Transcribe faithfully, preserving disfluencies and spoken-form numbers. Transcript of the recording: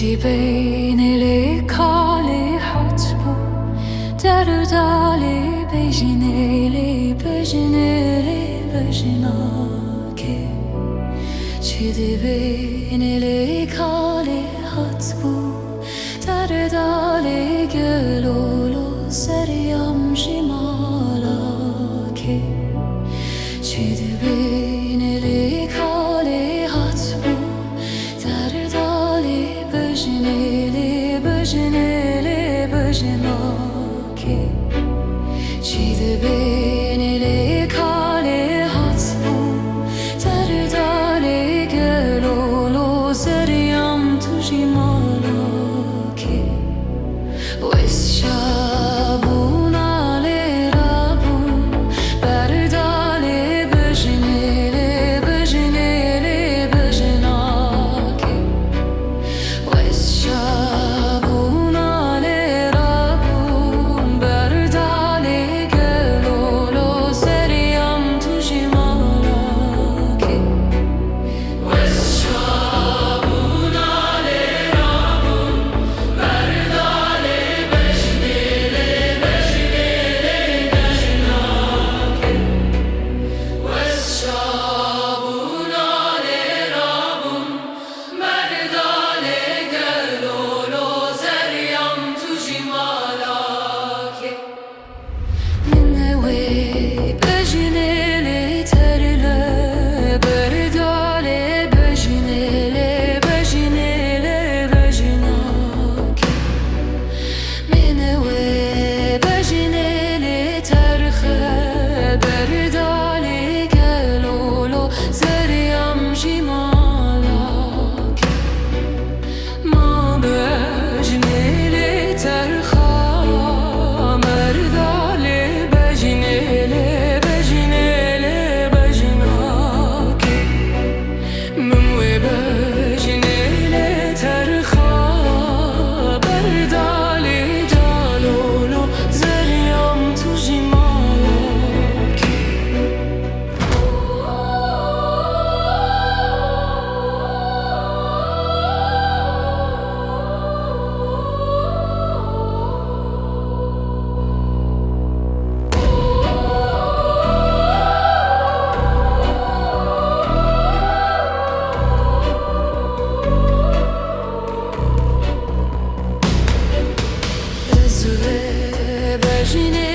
Beynê lê kalê hat bû, derdalê bejinê lê bejinê lê bejinakê. Çi di beynê lê kalê hat bû, derdalê gelolo seriyam ji malakê. Çi di beynê lê kalê hat bû, derdalê bejinê lê bejinê lê bejinakê. Çi di beynê lê kalê hat bû, derdalê gelolo seriyam tu ji malakê. Wes şabûna lê rabûn, berdalê bejinê lê bejinê lê bejinakê. Wes şabûna lê rabûn, berdalê gelolo seriyam tu ji malakê. Min wê bejinê lê terle, berdalê bejinê lê bejinê lê bejinakê. Min wê bejinê lê terxe, berdalê gelolo seriyam ji malakê. Ma bejinê lê terxa, merda lê bejinê lê bejinê lê bejinakê. Min wê bejinê lê terxa, berda lê calolo zeriyam tu ji malakê. Ez wê bejinê